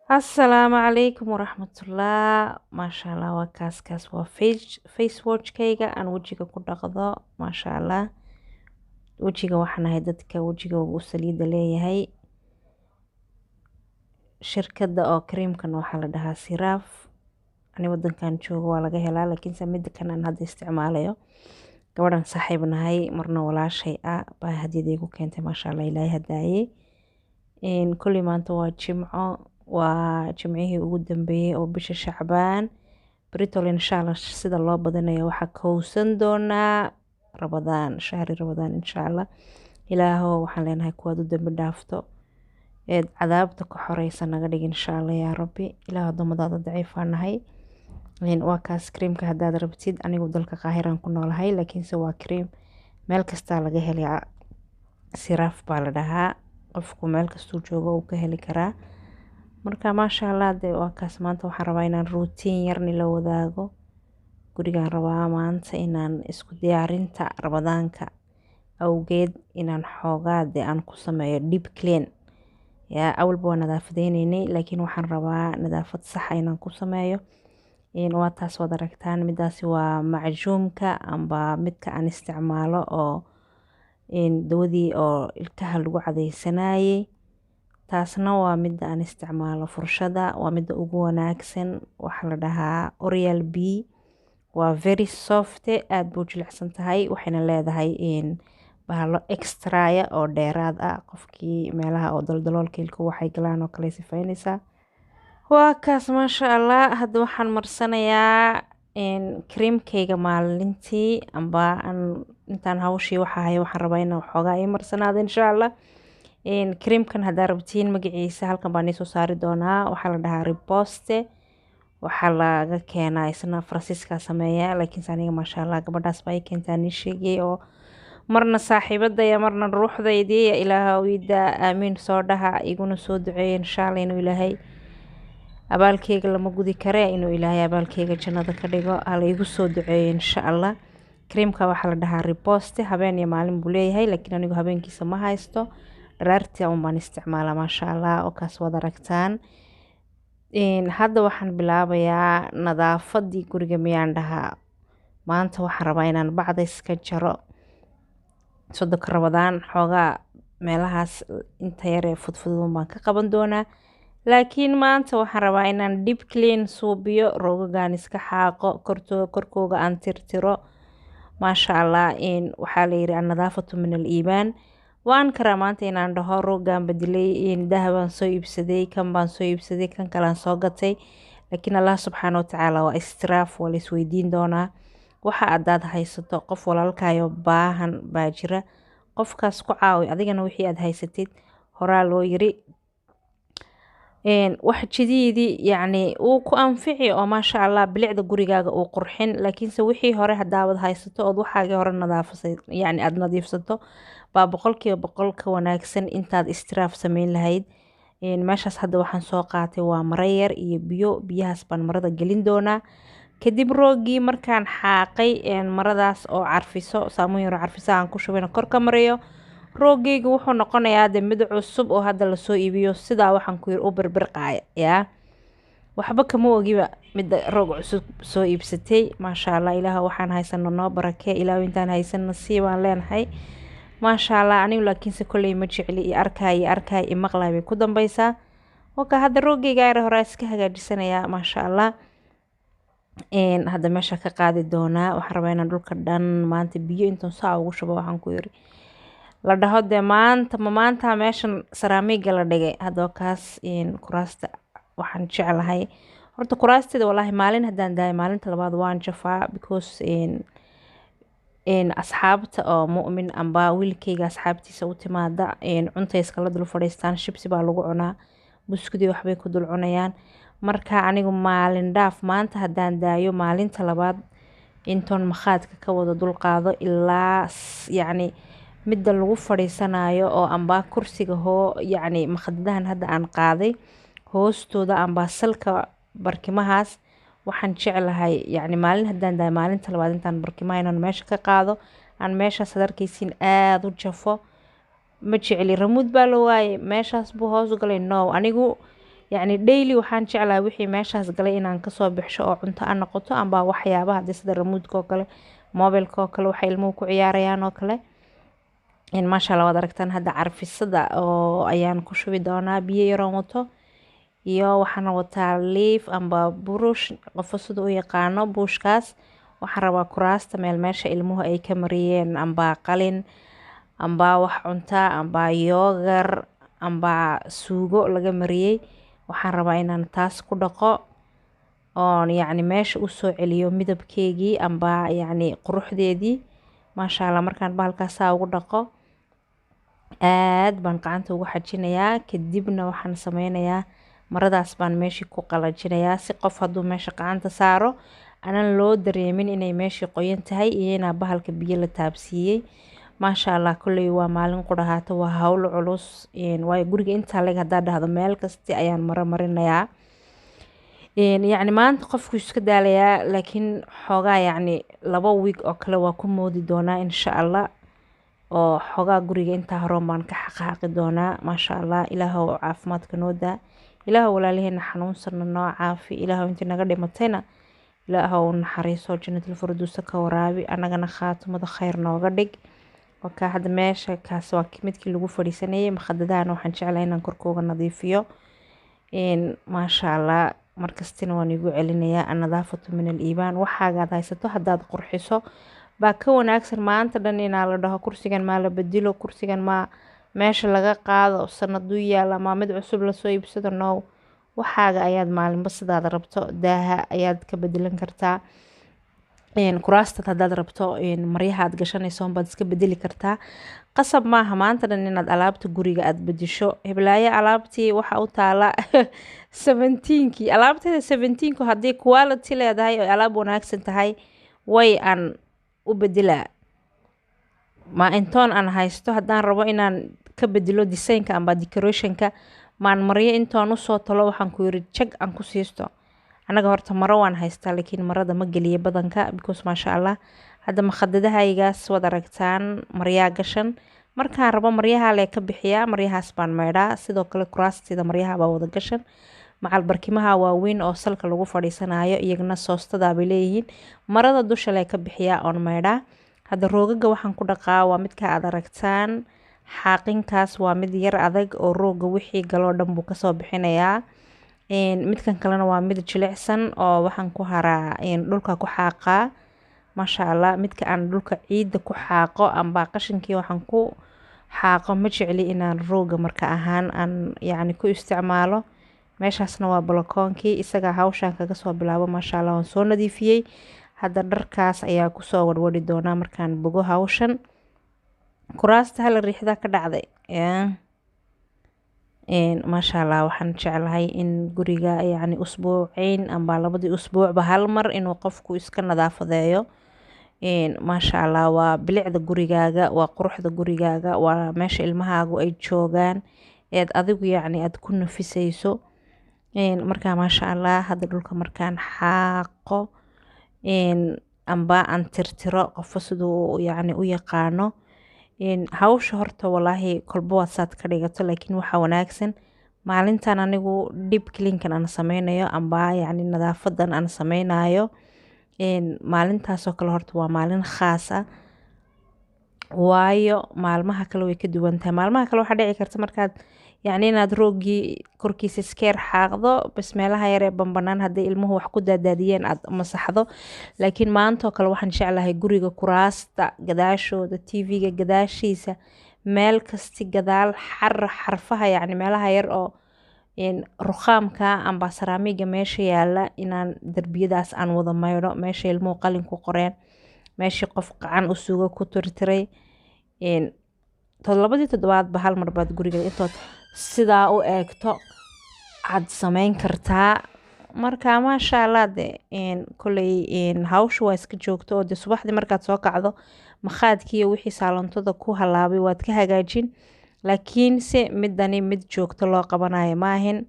Assalaamu calaykum waraxmatullah. Maasha Allah, waa kaas, kaas waa face washkayga aan wejiga ku dhaqdo. Maasha Allah, wejiga waxaan ahay dadka wejiga uu saliida leeyahay. Shirkadda oo creamkan waxaa la dhahaa CeraVe. Ani wadankan joogo waa laga helaa, laakiinse midda kan aan hadda isticmaalayo, gabadhan saaxiib nahay, marna walaashay ah, baa hadiyad iigu keentay. Maasha Allah, Ilaahay hadaaye. Kulli maanta waa Jimco, waa Jimcihii ugu dambeeyey oo bisha Shacbaan. Britol insha Allah sida loo badinayo waxaa kowsan doonaa Rabadaan, shahri Rabadaan insha Allah. Ilaahow waxaan leenahay kuwaad u dambi dhaafto eed cadaabta ka xoreysa naga dhig insha Allah, yaa Rabbi. Ilaah, adoomadaada daciifaa nahay. Waa kaas creamka haddaad rabtid. Anigu dalka Qaahiraan ku noolahay, laakiinse waa cream meel kastaa laga helay. CeraVe baa la dhahaa, qofku meel kastuu joogo uu ka heli karaa. Marka maasha Allah, dee waa kaas. Maanta waxaan rabaa inaan routine yarni la wadaago. Gurigaan rabaa maanta inaan isku diyaarinta Rabadaanka awgeed inaan xoogaa dee aan ku sameeyo deep clean. Yaa awalba waa nadaafadeynay, laakiin waxaan rabaa nadaafad saxa inaan ku sameeyo. Waa taas, waad aragtaan. Midaasi waa macjuumka amba midka aan isticmaalo oo dawadii oo ilkaha lagu cadaysanayay. Taasna waa midda aan isticmaalo furshada, waa midda ugu wanaagsan. Waxaa la dhahaa Oral B, waa very soft, aada buu jilicsan tahay, waxayna leedahay bahalo extraya oo dheeraad ah. Qofkii meelaha oo daldaloolka ilka waxay galaan oo kale sifaynaysaa. Waa kaas, maasha Allah. Hadda waxaan marsanayaa creamkayga maalintii amba aan intaan hawshii waxa hayo. Waxaan rabaa inaan waxoogaa ii marsanaado insha Allah. Creamkan haddaa rabtiin magaciisa halkan baan iisoo saari doonaa. Waxaa la dhahaa Riposte, waxaa laga keenaa isna Faransiiska sameeya, laakiinse aniga maasha Allah gabadhaas baa ii keentaa nii sheegayay, oo marna saaxiibadaya, marna ruuxdaydii. Ilaaha iida aamiin soo dhaha, iguna soo duceeya insha Allah inuu Ilaahay abaalkeyga lama gudi kare, inuu Ilaahay abaalkeyga jannada ka dhigo. Hala igu soo duceeyo insha Allah. Creamka waxaa la dhahaa Riposte, habeen iyo maalin buu leeyahay, laakiin anigu habeenkiisa ma haysto, dharaartii un baan isticmaalaa. Maasha Allah, oo kaas waad aragtaan. Hadda waxaan bilaabayaa nadaafadii guriga miyaan dhahaa. Maanta waxaan rabaa inaan bacda iska jaro 30-ka Rabadaan. Xoogaa meelahaas inta yaree fudfududun baan ka qaban doonaa, laakiin maanta waxaan rabaa inaan deep clean suubiyo, roogagaan iska xaaqo, kortoo korkooga aan tirtiro. Maasha Allah, waxaa la yiri annadaafatu min al iimaan. Waan karaa maanta inaan dhaho roogaan bedelay, dahabaan soo iibsaday, kan baan soo iibsaday, kan kalaan soo gatay, laakiin Allah subxaana watacaala waa istiraaf, waa la isweydiin doonaa. Waxa adaad haysato qof walaalkayo baahan baa jira, qofkaas ku caawi adigana wixii aad haysatid. Horaa loo yiri wax jadiidi yacni uu ku anfici oo maasha Allah bilicda gurigaaga uu qurxin, laakiinse wixii hore hadaawad haysato ood waxaagii hore nadaafasay, yacni aada nadiifsato, baa 100% ka wanaagsan intaad istiraaf sameyn lahayd. Meeshaas hadda waxaan soo qaatay waa maro yar iyo biyo. Biyahaas baan marada gelin doonaa. Kadib roogii markaan xaaqay, maradaas oo carfiso, saamuun yar oo carfiso aan ku shubayna kor ka mariyo, roogeyga wuxuu noqonayaa de mid cusub oo hadda lasoo iibiyo. Sidaa waxaan ku yiri u birbirqaaya yaa waxba kama ogiba midda roog cusub soo iibsatay. Maasha Allah, Ilaah waxaan haysano noo barakee, Ilaah intaan haysano sii baan leenahay. Maasha Allah, anigu laakiinse kolley ma jecli iyo arkay iyo arkay iyo maqlay bay ku dambeysaa. Waka hadda roogeyga yar hore iska hagaajisanayaa. Maasha Allah, hadda meesha ka qaadi doonaa. Waxaan rabaa inaan dhulka dhan maanta biyo intaan saa ugu shubo, waxaan ku yiri la dhaho dee maanta ma maanta meeshan saraamiga la dhigay. Haddaba kaas kuraasta waxaan jeclahay horta kuraasteeda, wallaahi maalin haddaan daayo, maalinta labaad waan jafaa, because asxaabta oo mu'min amba wiilkayga asxaabtiisa u timaada, cuntay iskala dul fadhiistaan, shibsi baa lagu cunaa, buskudi waxbay ku dul cunayaan. Marka anigu maalin dhaaf maanta haddaan daayo, maalinta labaad intoon makhaadka ka wada dul qaado ilaa yacni midda lagu fadhiisanayo oo amba kursiga hoo, yacni makhadadahan hadda aan qaaday hoostooda amba salka barkimahaas, waxaan jeclahay yacni maalin haddaan daayo, maalinta labaad intaan barkimaha inaan meesha ka qaado, aan meeshaas ad arkaysiin aada u jafo. Ma jecli ramuud baa la waayay, meeshaas buu hoos u galay. No, anigu Yacni daily waxaan jeclahay wixii meeshaas galay inaan kasoo bixsho oo cunto a noqoto amba waxyaabaha hadii sida remote-ka oo kale, mobilka oo kale, waxay ilmuhu ku ciyaarayaan oo kale. Maasha Allah, waad aragtaan hadda carfisada oo ayaan ku shubi doonaa biyo yaroon wato, iyo waxaan wataa liif amba burush, qofo sida u yaqaano buushkaas. Waxaan rabaa kuraasta meel meesha ilmuhu ay ka mariyeen amba qalin amba wax cunta amba yoogar amba suugo laga mariyey. Waxaan rabaa inaan taas ku dhaqo oon yacni meesha usoo celiyo midabkeygii amba yacni quruxdeedii. Maasha Allah, markaan bahalkaasaa ugu dhaqo aad baan gacanta ugu xajinayaa. Kadibna waxaan sameynayaa maradaas baan meeshii ku qalajinayaa, si qof hadduu meesha gacanta saaro aanan loo dareemin inay meeshii qoyan tahay iyo inaa bahalka biyo la taabsiiyey. Maasha Allah, kolley waa maalin qudhahaato, waa hawl culus, waayo guriga intaa leg haddaa dhahdo meel kasti ayaan maro marinayaa. Yacni maanta qofku iska daalayaa, laakiin xoogaa yacni 2 wiig oo kale waa ku moodi doonaa insha Allah, oo xoogaa guriga intaa horon baan ka xaqaaqi doonaa. Maasha Allah, Ilaahow caafimaadka noo daa, Ilaahow walaalaheena xanuunsana noo caafi, Ilaahow intii naga dhimatayna Ilaahow naxariiso, jannatul firdowsa ka waraabi, annagana khaatimada khayr nooga dhig. Wakaa hadda meesha kaas waa midkii lagu fadhiisanayay. Makhadadahana waxaan jeclahay inaan korkooga nadiifiyo. Maasha Allah, markastina waan igu celinayaa, annadaafatu min al iimaan. Waxaagaad haysato haddaad qurxiso baa ka wanaagsan maanta dhan inaa la dhaho kursigan maa la bedilo, kursigan maa meesha laga qaado, sanaduu yaala maa mid cusub lasoo iibsado. No, waxaaga ayaad maalinba sidaad rabto daaha ayaad ka bedelan kartaa, kuraastaad haddaad rabto maryaha aad gashanayso baad iska bedeli kartaa. Qasab maaha maanta dhan inaad alaabta guriga aad bedesho. Heblaayo alaabtii waxa u taala 17-kii, alaabteeda 17-ku haddii quality leedahay oo alaab wanaagsan tahay way aan u bedelaa. Ma intoon aan haysto haddaan rabo inaan ka bedelo design-ka amba decoration-ka, maan maryo intoon usoo talo waxaan ku yiri jag aan ku siisto. Anaga horta maro waan haystaa, laakiin marada ma geliyo badanka, because maasha Allah hadda makhadadahaygaas waad aragtaan maryaa gashan. Markaan rabo maryaha lee ka bixiyaa, maryahaas baan maydhaa. Sidoo kale kuraasteeda maryaha baa wada gashan, macal barkimaha waaweyn oo salka lagu fadhiisanayo iyagana soostadaa bay leeyihiin, marada dusha lee ka bixiyaa oon maydhaa. Hadda roogaga waxaan ku dhaqaa waa midka aad aragtaan xaaqinkaas, waa mid yar adag oo rooga wixii galoo dhan buu kasoo bixinayaa. Midkan kalena waa mid jilicsan oo waxaan ku haraa dhulka ku xaaqaa. Maasha Allah, midka aan dhulka ciidda ku xaaqo amba qashinkii waxaan ku xaaqo ma jecli inaan rooga marka ahaan aan yacni ku isticmaalo. Meeshaasna waa balakoonkii, isagaa hawshaan kaga soo bilaabo. Maasha Allah, waan soo nadiifiyey. Hadda dharkaas ayaa kusoo wadhwadhi doonaa markaan bogo hawshan. Kuraasta hala riixdaa ka dhacday. Maasha Allah, waxaan jeclahay in guriga yacni usbuuceyn amba labadii usbuucba hal mar inuu qofku iska nadaafadeeyo. Maasha Allah, waa bilicda gurigaaga, waa quruxda gurigaaga, waa meesha ilmahaagu ay joogaan eed adigu yacni aad ku nafisayso. Markaa maasha Allah, hadda dhulka markaan xaaqo amba aan tirtiro, qofo siduu yacni u yaqaano hawsha horta walaahi kolba waad saad ka dhigato, laakiin waxaa wanaagsan maalintan anigu deep clean-kan aan sameynayo amba yacni nadaafadan aan sameynayo, maalintaasoo kale horta waa maalin khaas ah, waayo maalmaha kale way ka duwan tahay. Maalmaha kale waxaa dhici karta markaad yacni inaad roogii korkiisa iskeer xaaqdo bas, meelaha yar ee bambanaan hadday ilmuhu wax ku daadaadiyeen aad masaxdo. Laakiin maantoo kale waxaan jeclahay guriga kuraasta gadaashooda, TV-ga gadaashiisa, meel kasti gadaal xar xarfaha yacni meelaha yar oo ruqaamka amba saraamiga meesha yaala inaan darbiyadaas aan wada maydho, meesha ilmuhu qalin ku qoreen, meeshii qof qacan u suugo ku tirtiray. Labadii toddobaadba hal mar baad guriga intood sidaa u eegto aad sameyn kartaa. Marka maasha Allah de kolley hawsha waa iska joogto oo de subaxdii markaad soo kacdo makhaadkii iyo wixii saalontada ku halaabay waad ka hagaajin, laakiin se midani mid joogto loo qabanayo maahin.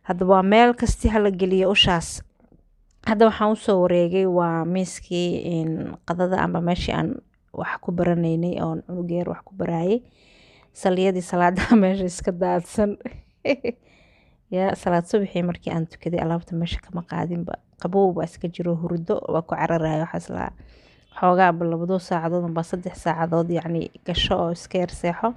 Hadda waa meel kasti hala geliyo ushaas. Hadda waxaan usoo wareegay waa miiskii qadada amba meeshii aan wax ku baranaynay oon cunugeer wax ku baraayay. Saliyadii salaada meesha iska daadsan. Yaa salaad subaxii markii aan tukaday alaabta meesha kama qaadinba, qabow baa iska jiro, hurdo waa ku cararaya. Waxaas lahaa xoogaa ba 2 saacadood amba 3 saacadood yacni gasho oo iska yar seexo.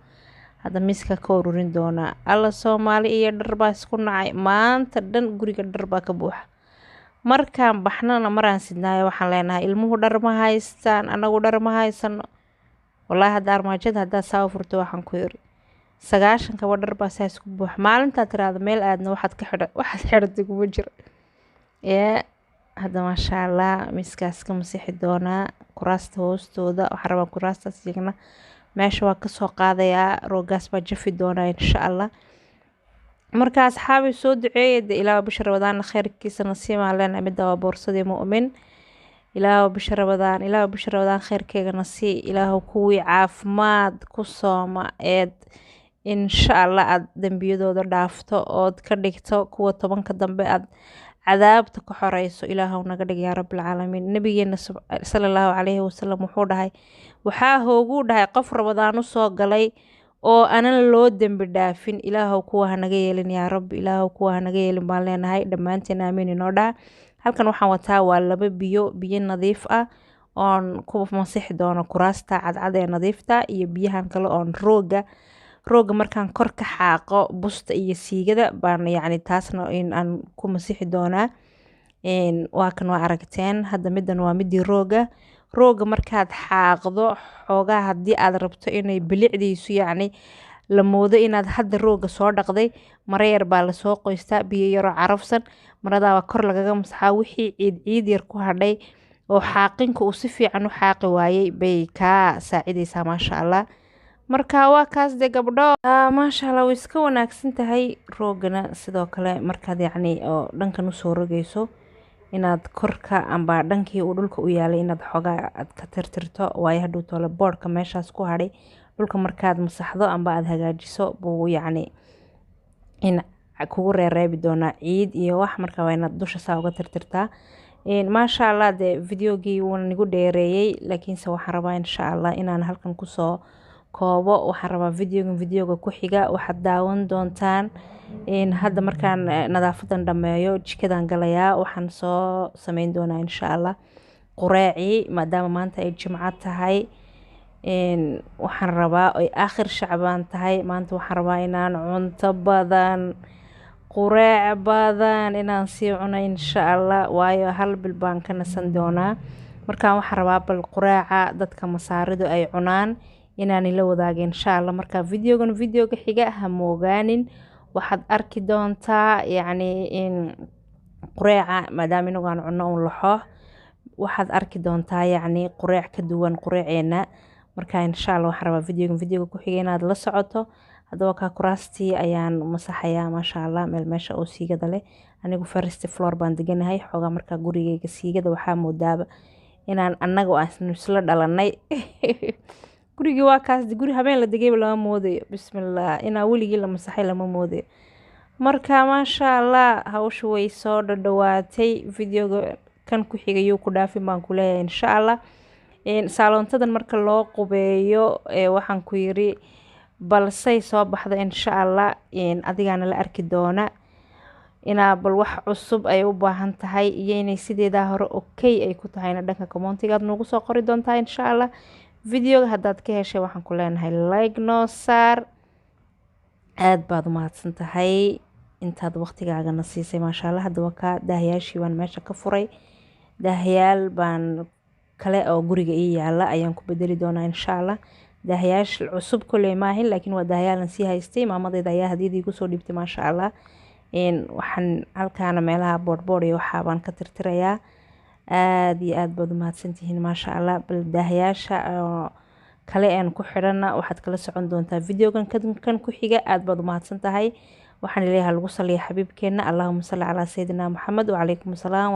Hadda miiska ka ururin doonaa. Alla Soomaali iyo dhar baa isku nacay, maanta dhan guriga dhar baa ka buuxa. Markaan baxnana maraan sidnaayo waxaan leenahay ilmuhu dhar ma haystaan, anagu dhar ma haysano. Wallaahi hadda armaajada haddaad saa u furto, waxaan ku yiri 90 kaba dhar baa saas ku buuxa. Maalintaad tiraahdo meel aadna waxaad ka xidha, waxaad xidhatay kuma jiro. Yaa hadda maasha Allah miiskaas ka masixi doonaa kuraasta hoostooda. Waxaan rabaa kuraastaas iyagana meesha waa kasoo qaadayaa, roogaas baa jafi doonaa insha Allah. Marka asxaabi soo duceeya de, ilaa bisha Rabadaan khayrkiisa nasiibaan leenahay. Midda waa boorsadii mu'min. Ilaahu bisha Rabadaan, ilaahu bisha Rabadaan khayrkeega nasii, ilaahu kuwii caafimaad ku sooma eed insha Allah aad dembiyadooda dhaafto ood ka dhigto kuwa 10-ka dambe aad cadaabta ka xoreyso, ilaahu naga dhig yaa rabbil caalamiin. Nabigeena sala allahu calayhi wasalam wuxuu dhahay, waxaa hooguu dhahay qof Rabadaan usoo galay oo anan loo dembi dhaafin. Ilaahow kuwa hanaga yeelin yaa rabbi, ilaahow kuwa hanaga yeelin baan leenahay dhammaanteen, aamiin inoo dhaha. Halkan waxaan wataa waa 2 biyo, biyo nadiif ah oon ku masixi doono kuraasta cadcad ee nadiifta, iyo biyahan kale oon rooga markaan kor ka xaaqo busta iyo siigada baan yacni taasna in aan ku masixi doonaa. Waa kan, waa aragteen. Hadda middan waa midii rooga. Rooga markaad xaaqdo xoogaa, haddii aad rabto inay bilicdiisu yacni la moodo inaad hadda rooga soo dhaqday, maro yar baa lasoo qoystaa, biyo yaroo carafsan, maradaaba kor lagaga masaxaa. Wixii ciid ciid yar ku hadhay oo xaaqinka uu si fiican u xaaqi waayey bay kaa saacideysaa maasha Allah. Marka waa kaas dee gabdho, maasha Allah way iska wanaagsan tahay. Roogana sidoo kale markaad yacni oo dhankan usoo rogeyso, inaad korka amba dhankii uu dhulka u yaalay inaad xoogaa aad ka tirtirto, waayo hadhow toole boodhka meeshaas ku hadhay dhulka markaad masaxdo amba aad hagaajiso buu yacni in kugu reereebi doonaa ciid iyo wax. Marka waa inaad dusha saa uga tirtirtaa maasha Allah. Dee videogii wuu nigu dheereeyey, laakiinse waxaan rabaa insha Allah inaan halkan kusoo koobo. Waxaan rabaa videogan videoga ku xiga waxaad daawan doontaan. Hadda markaan nadaafadan dhameeyo jikadan galayaa, waxaan soo sameyn doonaa insha Allah qureecii, maadaama maanta ay jimco tahay. Waxaan rabaa ay aakhir Shacbaan tahay maanta, waxaan rabaa inaan cunto badan, qureec badan inaan sii cuno insha Allah, waayo hal bil baan ka nasan doonaa. Markaan waxaan rabaa bal qureeca dadka Masaaridu ay cunaan inaan ila wadaago insha Allah. Marka videogan videoga xiga ha moogaanin, waxaad arki doontaa yacni in qureeca, maadaama inagu aan cunno un laxoox, waxaad arki doontaa yacni qureec ka duwan qureeceena. Marka insha Allah waxaan rabaa videogan videoga ku xiga inaad la socoto. Haddaba kaa kuraastii ayaan masaxayaa maasha Allah. Meel meesha oo siigada leh, anigu first floor baan deganahay xoogaa. Markaa gurigeyga siigada waxaa moodaaba inaan annaga aan isla dhalanay. Gurigii waa kaas, guri habeen la degayba lama moodayo, bismillah, inaa weligii la masaxay lama moodayo. Marka maasha Allah hawsha way soo dhadhawaatay. Videoga kan ku xigayuu ku dhaafin baan ku leeyahay insha Allah. Saaloontadan marka loo qubeeyo, waxaan ku yiri balsay soo baxda insha Allah, adigaana la arki doona inaa bal wax cusub ay u baahan tahay iyo inay sideedaa hore okay ay ku tahayna. Dhanka commentigaad noogu soo qori doontaa insha Allah. Videoga haddaad ka heshay waxaan ku leenahay like noo saar. Aada baad umahadsan tahay intaad waqtigaagana siisay maasha Allah. Haddaba kaa daahyaashii baan meesha ka furay, daahyaal baan kale oo guriga ii yaala ayaan ku bedeli doonaa insha Allah. Daahyaasha cusub koley maahin, laakiin waa daahyaalan sii haystay, maamadeyda ayaa hadiyadii igu soo dhiibtay maasha Allah. Waxaan halkaana meelaha boodhboodh iyo waxaa baan ka tirtirayaa. Aada iyo aada baad umahadsantihiin maasha Allah. Bal daahyaasha kale aan ku xidhana waxaad kala socon doontaa videogan kan ku xiga. Aada baad umahadsan tahay. Waxaan leeyahay lagu saliya xabiibkeena, allahuma salli calaa sayidina Maxamed wacalaykum asalaam.